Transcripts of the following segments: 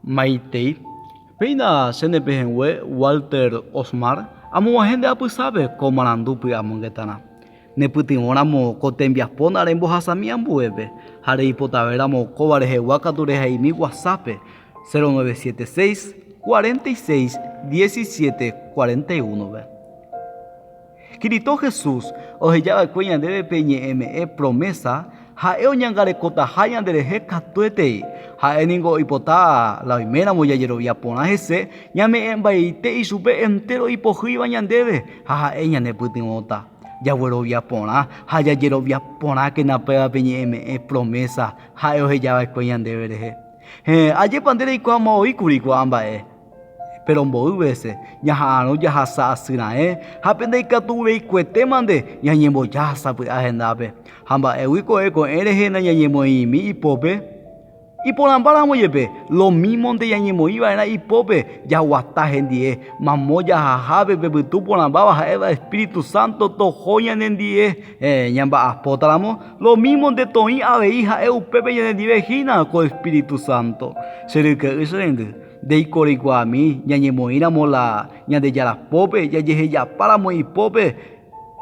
Maitei. Péina che ne pehẽngue Walter Osmar amog̃uahẽ nde apysápe ko marandu py'amongetarã. Nepytyvõramo ko tembiapóna rembohasami ambuépe ha reipotavéramo kóva rehegua katu rehaimi WhatsApp-pe 0976 46 17 41-pe. Kirito Jesús oheja va'ekue ñandéve pe ñe'ẽme'ẽ promésa ha'e oñangarekotaha ñanderehe katuetei. Ha'e ningo oipota la oiméramo jajerovia porã hese, ñame'ẽmbaite ichupe entéro ipohýiva ñandéve ha ha'e ñanepytyvõta. Jaguerovia porã ha jajerovia porãkena péva pe ñe'ẽme'ẽ promésa ha'e oheja va'ekue ñandéve rehe. Héẽ, ajépa nde reikuaáma voi kuri ko'ã mba'e? Péro mboy vése ñaha'arõ jahasa asy raẽ ha pe ndaikatuveikuetémante ñañemboja sapy'a hendápe. Ha mba'égui ko'ẽ ko'ẽ rehe nañañemoĩmi ipópe? Iporãmbáramo jepe, lomímonte ñañemoĩ va'erã ipópe jaguata hendie, mamo jahahápe pe Pytu Porãmbáva ha'éva Espíritu Santo toho ñanendie. Héẽ, ñamba'apótaramo, lomímonte toĩ avei ha'e upépe ñanendive hína ko Espíritu Santo. Che ryke'y che reindy. Ndéiko reikuaami ñañemoĩramo la Ñandejára pópe, jajehejapáramo ipópe,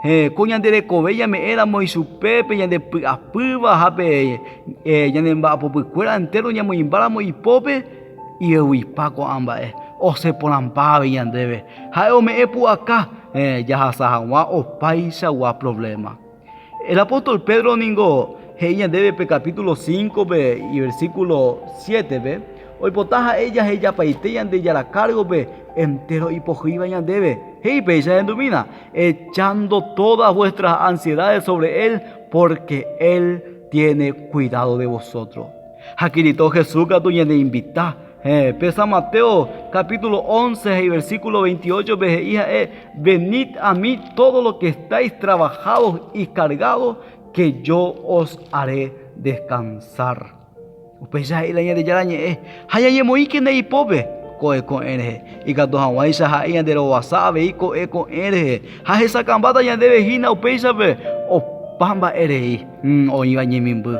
héẽ, ko ñande rekove ñame'ẽramo ichupe pe ñande py'apýva ha pe ñane mba'apopykuéra entéro ñamoĩmbáramo ipópe, ieguipa ko'ã mba'e, osẽ porãmba avei ñandéve. Ha'e ome'ẽ pu'aka, héẽ, jahasa hag̃ua opaichagua provléma. El apóstol Pedro ningo he'i ñandéve pe capítulo 5-pe y versículo 7-pe, oipota ha'e jahejapaite Ñandejára kárgope entéro ipohýiva ñandéve. He'i péicha hendumína, echando todas vuestras ansiedades sobre él, porque él tiene cuidado de vosotros. Ha Kirito Jesús katu ñaneinvita Héẽ, pe San Mateo capítulo 11 ha iversículo 28-pe he'i ha'e, Venid a mí todos los que estáis trabajados y cargados, que yo os haré descansar. Upéicha he'i la Ñandejára Ñe'ẽ, ha ñañemoĩkena ipópe ko'ẽ ko'ẽ rehe, ikatu hag̃uáicha ha'e ñanderovasa avei ko'ẽ ko'ẽ rehe, ha hesakãmbáta ñandéve hína upéichape opa mba'e rei oĩva ñemimby.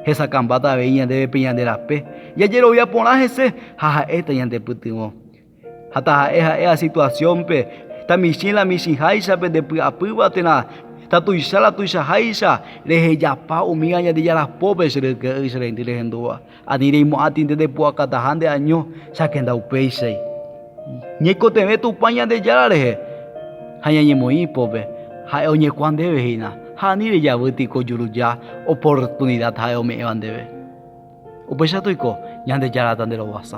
Hesakãmbáta avei ñandéve pe ñande rape. Jajerovia porã hese ha ha'éta ñandepytyvõ. Ha taha'e ha'éva situasiónpe, tamichĩ la michĩháicha pendepy'apýva térã tatuicha la tuichaháicha, rehejapa umíva Ñandejára pópe che ryke'y che reindy rehendúva. Ani reimo'ãti nde ndepu'akataha nde año, cháke ndaupéichai. Ñaikotevẽ Tupã Ñandejára rehe ha ñañemoĩ ipópe, ha'e oñekuã ndéve hína, ha ani rejavýti ko juruja oportunidad ha'e ome'ẽva ndéve. Upéicha toiko, Ñandejára ta nde rovasa.